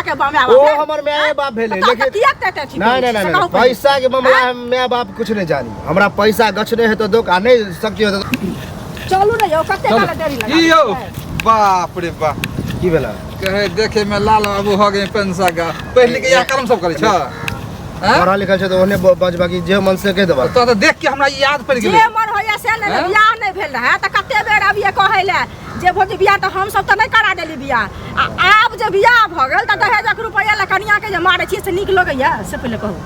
अहाँके बामे ओ हमर माय बाप भेलै लेकिन किया ते अथी नहीं नहीं नहीं नहीं, पैसा के मामला हम माय बाप कुछ नहीं जानी। हमरा पैसा गछने है तो दो आ नहीं शक्ति हो तो चलू ने यौ, कते काल देरी लगा की यौ, बाप रे बाप, की भेला? कहे देखे में लाल बाबू हो गए पेंसा का। पहले के यह कर्म सब करे छ। हैं? पढ़ल लिखल छै तऽ ओहने बजबा कि जे मन से कहि देबा। तो तो देख के हमरा याद पड़ जे गेलै। मन होइया से ने, हैं? बियाह नहि भेल रहै तऽ कते बेर अबियै कहै लए जे भौजी बियाह तऽ हमसब तऽ नहि करा देली बियाह, आ आब जे बियाह भऽ गेल तऽ दहेजक रुपैआ लए कनिया के जे मारै छियै से नीक लगैया? से पहिले कहू।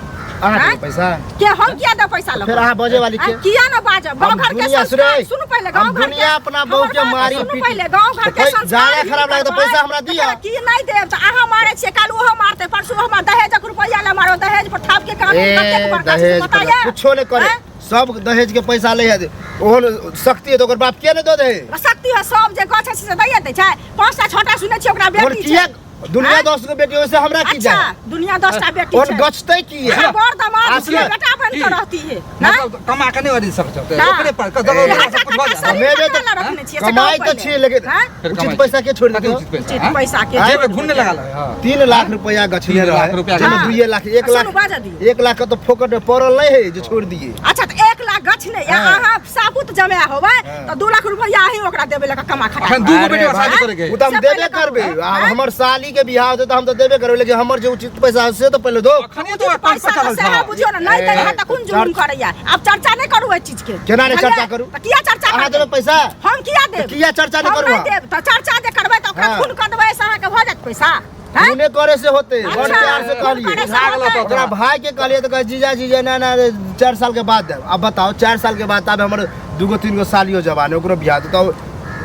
अहाँ हैं? देबै पैसा? के हम किया देब पैसा लऽ फेर अहाँ बजै वाली के? किया न बाजब? गाँव हम घर के दुनिया संस्कार सुनै। सुनू पहिले, हम गाँव घर के दुनिया अपना बहू हमर के बात मारी सुनू पीटी। पहिले, गाँव घर के तऽ संस्कार जादा ही खराब लागत तऽ करबै। पैसा हमरा दिअ। तऽ की नहि देब तऽ अहाँ मारै छियै, काल्हि ओहो मारतै, परसू ओहो मारतै, दहेजक रुपैआ लए मारो, दहेज पर थाप के कानून ए, कतेक बड़का छै से दहेज पता पर यऽ? कुछो नहि करे। हैं? सब दहेज के पैसा लै है, ओहन शक्ति है तऽ ओकर बाप किया नहि दऽ दे? शक्ति है सब जे गछ है से दैये दै छै। 5टा 6टा सुनै छियै ओकरा ओहन बेटी किया छै। दुनिया आँय? 10 गो बेटी ओहिसे हमरा की अच्छा, जाए? दुनिया 10टा बेटी ओहन छै। गछतै की है? अहाँ बड़ दामाद आसले। छियै, बेटा बनि कऽ की? रहती है, ना? मतलब कमा के नहीं अड़ी सकत छौ, ना। ओकरे पर ए, जगह सब कुछ भऽ हट्टा जाए। कट्टा कमेबे शरीर तऽ- ककरा लए रखने छियै, से कमाइ कहू तऽ पहिले। छियै लेकिन हाँ? फेर उचित कमाइ पैसा के छोड़ि कथी देतौ? उचित पैसा, उचित हाँ? पैसा के जेब में घुन लगा ले, हाँ। 3 लाख रुपया गछने 3 लाख रहै, रुपया जाहिमे गछने। 2 लाख, 1 सुनू, लाख, बाजऽ दियौ। 1 लाख के तऽ फोकट में पड़ल नहि है जे छोड़ि दियै। अच्छा, तऽ 1 लाख गछने या हाँ। अहाँ साबुत जमा होबै हाँ। तऽ 2 लाख रुपया अहीं ओकरा देबै लऽ कऽ कमा खटा अखन कऽ। 2 गो अरे बेटी भाई, शादी करे के। ओ तऽ हम से देबे पहिले करबै। कहू, आब आँय? हमर साली के बियाह होतै तऽ हम तऽ देबे करबै, लेकिन हमर जे उचित पैसा है से तऽ पहिले दो। अखने तो अकाउंट पैसा पर तऽ चलल सएह छौ। बुझियौ ने, नहि दै है तऽ कोन जुलुम करैया? आब चर्चा नहि करू एहि चीज के। केना नहि बुझलियै? चर्चा करू? तऽ किया चर्चा अहाँ करबै? देबै पैसा? हम किया देब? किया चर्चा नहि हम करू नहि अहाँ? देब तऽ चर्चा जे करबै तऽ ओकरा हाँ। खून कऽ देबै, से अहाँके भऽ जायत पैसा? हैं? खूने करे से होते, अच्छा, बड़ प्यार से खून कहलिए। करे से भाग होतै। लऽ ओकरा भाई के कहलिए तऽ कहे जीजा जीजा ना ना 4 साल के बाद देब। अब बताओ 4 साल के बाद तब हमर 2 गो 3 गो सालियो जवान है, ओकरो बियाह देतौ।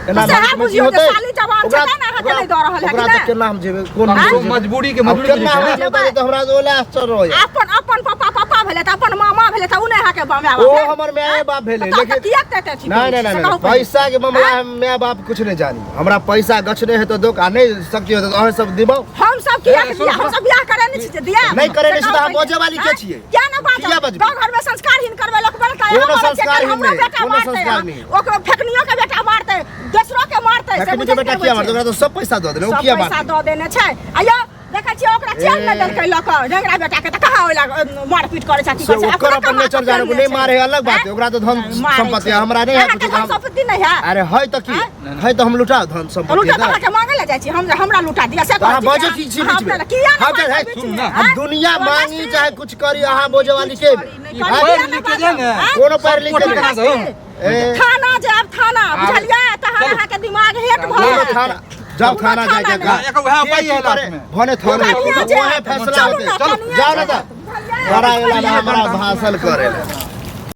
एना सएह भविष्य में की बुझियौ जे होतै? साली जवान छै, ओकरा- तें ने अहाँके ओकरा- नहि दऽ रहल है, ओकरा कि तऽ नहि? केना हम जेबै? कोन हम मुँह से जेबै? मजबूरी के आब मजबूरी केना बुझै हमरा छै। होतै तऽ हमरा ओला आश्चर्य होइया। अपन अपन पापा पापा भेलै तऽ अपन मामा भेलै तऽ ओ नहि अहाँके मामा ओ भेल? हमर माय बाप भेलै, तऽ लेकिन किया ते अथी नहीं करै नहीं छी? से नहीं, कहू पहिले। पैसा के मामला हम माय बाप कुछ नहीं जानी। हमरा पैसा गछने है तो दो आ नहीं शक्ति हो तो अहाँ सब दिबौ। हम सब किया ए, के सुन, बियाह, हम सब बियाह करे नहीं छी जे दिया। नहीं करे नहीं छी तऽ अहाँ से कहू बजै वाली के पहिले। छियै? किया ना बाजब? किया बजबै? गाँव घर में संस्कारहीन करबै लोक बोलतै, कोनो हमर बच्चे संस्कारहीन हमरो नहि, बेटा कोनो मारतै, संस्कार नहि। ओकरो फेकनियो के बेटा मारतै, दोसरो के मारतै, से फेकनी के बुझै बेटा छियै किया मारतै? ओकरा तऽ सब पैसा दऽ देने, ओ सब किया पैसा मारतै? दऽ देने छै। आ यौ, देखै छियै ओकरा चैन नहि देलकै लऽ कऽ, ढेंगरा बेटा के तऽ कहाँ ओहि लग मारपीट करै छै, अथी से करै छै। ओकर अपना अपन कमा नेचर कऽ जानै, चैन नहि छै। मारे अलग बात है, ओकरा तऽ धन मारै संपत्ति छै। हमरा नहि है अहाँके कुछो, धन हम संपत्ति नहि है? अरे है तऽ की? है तऽ हम लुटाउ धन तऽ संपत्ति लुटा तऽ। अहाँके मांगे लए जाइ छी, हम हमरा लुटा दिअ, से तऽ अहाँ कहै छी बजै कि की छी अहाँ बीच में? अपना लए किया नहि हम मांगबै तऽ- बीच सुन में, ना, आँय? हम दुनिया जबरदस्ती। मांगी चाहे कुछ करी, अहाँ बोझे वाली के? नहि आँय? करी, पढ़ि लिख के जे ने, कोनो पढ़ि लिख के सब नहि। केना दौ? ए, थाना जायब, थाना, बुझलियै? तहन चलू। अहाँके दिमाग हेट भऽ कोनो जायत। थाना जाओ, कोनो थाना थाना जाके नहि। गा- एकर वएह के उपाय की है करे? लास्ट में। भने थाना कनिया ओहे जायत। फैसला चलू होतै। ना, चलू, कनिया जाओ ना जायत। तऽ। बुझलियै? बड़ा एला ना हमरा भाषण करे ले।